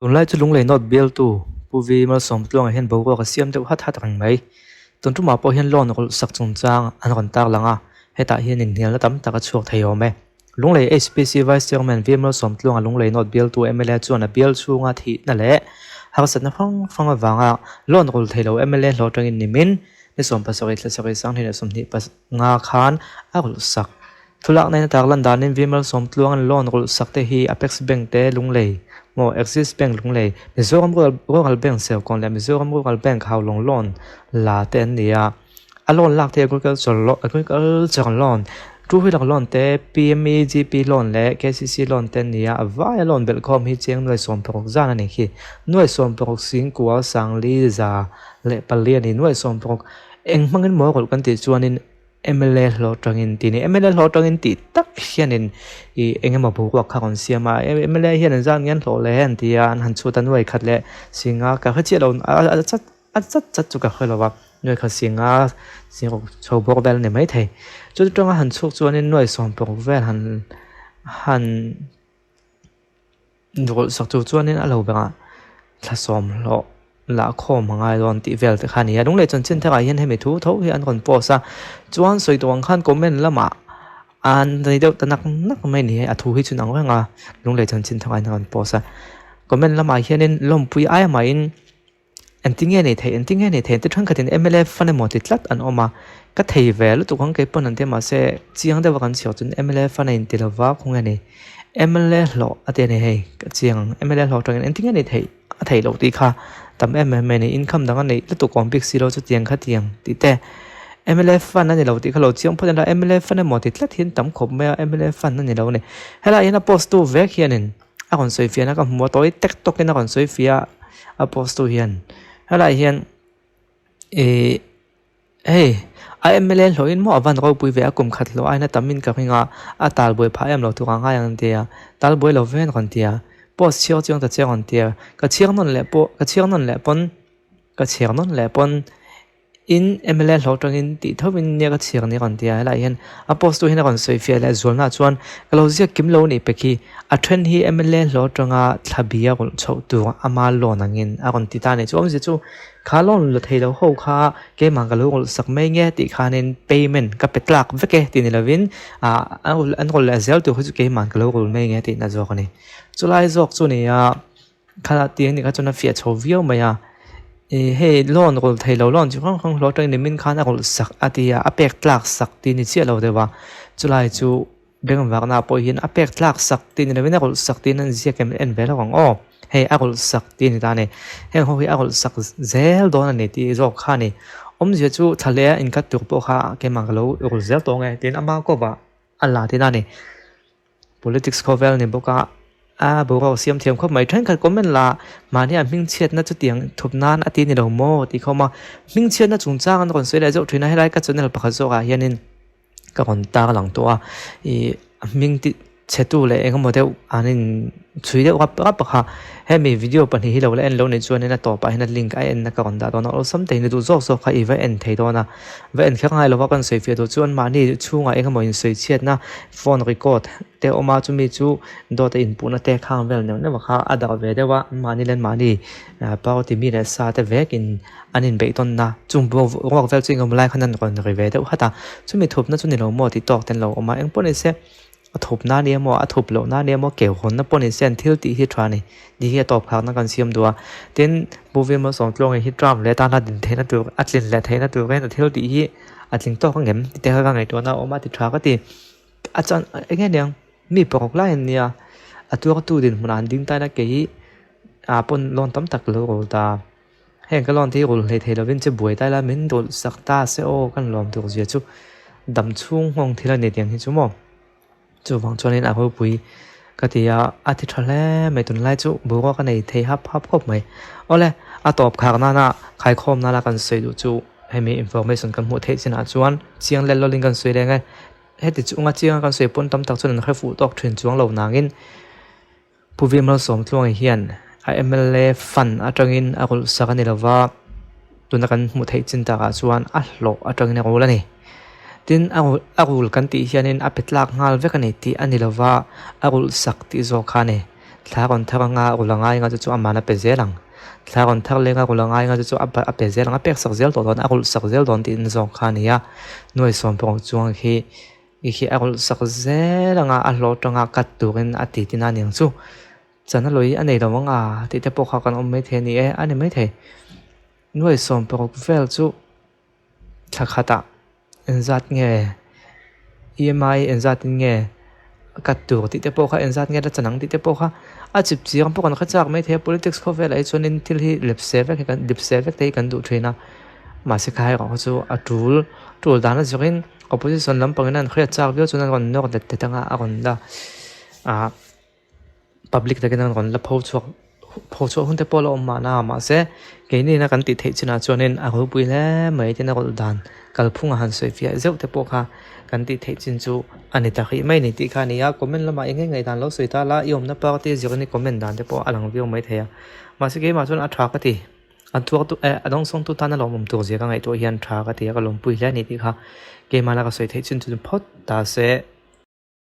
Tunlai chu Lunglei North bialtu Pu Vi Malsawmtluanga hian boruak a siam deuh hat hat reng mai. Tun tumah pawh hian loan rawlh sak chungchang an rawn tarlang a, hetah hian inhnialna tam tak a chhuak thei awm e. Lunglei HPC Vice Chairman Vi Malsawmtluanga Lunglei North bialtu mla chuan a bial chhunga thihna leh harsatna hrang hrang avanga loan rawlh thei lo mla hlawh atangin nimin ni 17 thla sarih 2025 khan a rawlh sak. Thulak nena tarlan danin Vimal Sawmtluanga'n loan rulh sak te hi Apex Bank te Lunglei maw Axis Bank Lunglei, Mizoram Rural Bank Serkawn leh Mizoram Rural Bank Haulawng loan la te an ni a. A loan lak te Agriculture loan, Two Wheeler loan te, PMEGP loan leh KCC loan te an ni a. A vaia loan belhkhawm hi cheng nuai 16 zan a ni khi. Nuai 16 singkua sangli za leh pali a ni. Nuai 16 eng hmangin maw rulh kan tih chuanin mla hlawh tangin tih ni mla hlawh tangin tih tak hianin ih eng emaw boruak kha rawn siam a mla hian an zan nge an hlawh le an ti a an han chhut a nuai khat leh singa ka hre chiah lo a chat a chat chat chu ka hre lo a nuai khat singa singrawk chho bawk vel a ni maithei chu tanga han chhuk chuanin nuai 16 vel han han Rawlh sak tur chuanin a lo bangah thla 10 hlawh lah khawm a ngai dawn tih vel te kha a ni a. Lunglei chanchin tharah hian hemi thu tho hi an rawn post a, chuan sawi tawh ang khan comment lamah an nei deuh ta nak nak mai a ni a, a thu hi chu inang reng a, Lunglei chanchin tharah hian an rawn post a. Comment lamah hianin lawmpui aia mahin Engtinge nei thei, engtinge nei thei, ti thenkhatin mla fan emaw ti tlat an awm a, ka thei ve lutuk ang kei pawn an ti a mahse chiang deuh a kan chhiar chuan mla fan a inti lo va khawnge ni mla hlawh a ti a ni hei ka chiang ang mla hlawh atangin engtinge nei theih a theih loh tih kha tam em em mai a ni income dang a neih lutuk awm bik si lo chutiang khatiang tih te mla fan a ni lo tih kha lo chiang phawt a ni mla fan emaw ti tlat hian tam khawp mai a mla fan a ni lo a ni helaiah hian a post tu vek hianin. A rawn sawi fiahna ka hmu a tawi tek tawk in a rawn sawi fiah a a post tu hian helaiah hian ihh hei a mla hlawh in maw a van ropui ve a kum khat hlawh aina tam in ka ring a a tal buai phah em lo tur ang ngai ang an ti a tal buai lo ve an rawn ti a post chhiar chiang ta chiang an ti a ka chhiar nawn leh pawh ka chhiar nawn leh pawn ka chhiar nawn leh pawn. In mla hlawh tangin tih tho in nia ka chhiar ni a rawn ti a, helaiah hian a post tu hian a rawn sawi fiah leh zualna chuan ka lo ziak kim lo anih pek hi a then hi mla hlawh atanga thla bia rawlh chhoh tur ama loan angin a rawn ti ta a ni. Chu awmzia chu kha loan la thei lo ho kha keimah ka lo rawlh sak mai nge tih khanin payment ka pe tlak vek e tih ni lovin ah an rawlh leh zel tur hi chu keimah ka lo rawlh mai nge tihna zawk a ni. Chulai zawk chu ni a. Thlalak tih anih kha chuan a fiah chho viau mai a ih hei loan rawlh thei lo loan chi hrang hrang hlawh atangin nimin khan a rawlh sak a ti a a pek tlak sak tih a ni chiah lo deuh a chulai chu bank vakna ah pawh hian a pek tlak sak tih ni lovin a rawlh sak tiin an ziak em en ve hlauh ang aw hei a rawlh sak tih a ni ta a ni heng ho hi a rawlh sak zel dawn a ni tih zawk kha a ni awmzia chu thla leh a inkat tur pawh kha keimah ka lo rawlh zel tawh ang e tiin ama kawvah a la tihna a ni. Politics khawvel ni bawk a, a boruak siam thiam khawp mai. Thenkhat comment lah mahni a hmingchhiatna chutiang thup nan a ti ni lo maw tih khawm a, hmingchhiatna chungchang an rawn sawi leh zeuh thin a, helai ka channel pakhat zawkah hianin ka rawn tar lang tawh a, ih hming ti chhe tu leh eng emaw deuh an in chhui deuh rap rap a kha, hemi video pahnih hi lo la en lo nih chuanin a tawpah hian a link a enna ka rawn dah dawn a, awlsam te in duh zawk zawk kha i va en thei dawn a. Va en kher ngai lova kan sawi fiah duh chuan mahni chhungah eng emaw insawi chhiatna phone record te a awm a chumi chu dawt a inpuhna te khang vel neuh neuh kha a darh ve deuh a mahni leh mahni party mi leh sa te vekin an inbeih tawnna chung ruak vel chu eng emaw lai khan an rawn ri ve deuh hat a chumi thupna chu ni lo maw tih tawk te an lo awm a engpawh ni se. A thup na nia maw, a thup loh na nia maw, keu hawnna pawh ni se an thil tih hi tha a ni. Ni hi a tawp khakna kan siam duh a. Tin, Pu Vilma Sawmtluanga hi Trump leh tana din theihna tur, a tlin leh theihna tur hian a thil tih hi a tling tawk ang em? Tih te kha ka ngaihtuahna a awm a, ti tha ka ti. A chan, eng nge niang, mi paruk lai an nia, a tuartu dinhmunah an ding ta ila kei hi ah pawn loan tam tak lo rul ta. Heng ka loan te hi rul hlei thei lovin che buai ta ila min dawlh sak ta se aw kan lawm tur zia chu dam chhung nghawng thil a ni tiang hi chu maw. Chuvang chuanin a ropui ka ti a, a ti tha hle mai tunlai chu boruak a nei thei hap hap khawp mai. Awle a tawp khak nana khaikhawm nana kan sawi duh chu hemi information kan hmuh theih chinah chuan chiang lel lawlin kan sawi reng e. Heti chunga chianga kan sawi pawn tam tak chuan an hre fuh tawk thin chuang lo nangin Pu Vimal Sawmtluanga hian a mla fund atangin a rulh sak a ni lova, tuna kan hmuh theih chin takah chuan a hlawh atangin a rul a ni. Tin, a rulh a rul kan tih hianin a pe tlak nghal vek a ni tih a ni lova, a rulh sak tih zawk kha a ni. Thla rawn thar anga rul a ngai anga chu chu aman a pe zel ang. Thla rawn thar leng a rul a ngai anga chu chu a pe zel ang, a pek sak zel tawh dawn, a rulh sak zel dawn tiin zawng kha a ni a. Nuai sawmpawng chuang khi i khi a rulh sak zel anga a hlawh tanga cut turin a ti tina aniang chu. Chana lui a nei lo ang a tih te pawh kha kan awm maithei a ni e, a ni maithei. Nuai 60 vel chu thla khatah engzat nge EMI engzatin nge cut tur tih te pawh kha engzat nge la chan ang tih te pawh kha a chip chiang pawh kan hre chak maithei a politics khawvelah hi chuanin thil hi lepse vek hi kan lipse vek te hi kan duh thin a mahse kha erawh kha chu a tul tul dan a zawkin opposition lampangin an hriat chak viau chuan an rawn nawr let ta tang a a rawn la ah. Public takin an rawn la pho chhuak pho chhuah hun te pawh a la awm mahna mahse keini ina kan tih theih chinah chuanin a ropui hle mai tin a rawlh dan kalphung a han sawi fiah zeuh te pawh kha kan tih theih chin chu a ni ta rih mai ni tih kha a ni a comment lamah eng nge ngaihdan lo sawi ta la i awmna party zirin i comment dan te pawh a lang viau mai thei a mahse keimah chuan a tha ka ti a tuar tu eh a dawngsawng tu tan a lawmawm tur zia ka ngaihtuah hian tha ka ti a ka lawmpui hle a ni tih kha keimah laka sawi theih chin chu phawt ta se.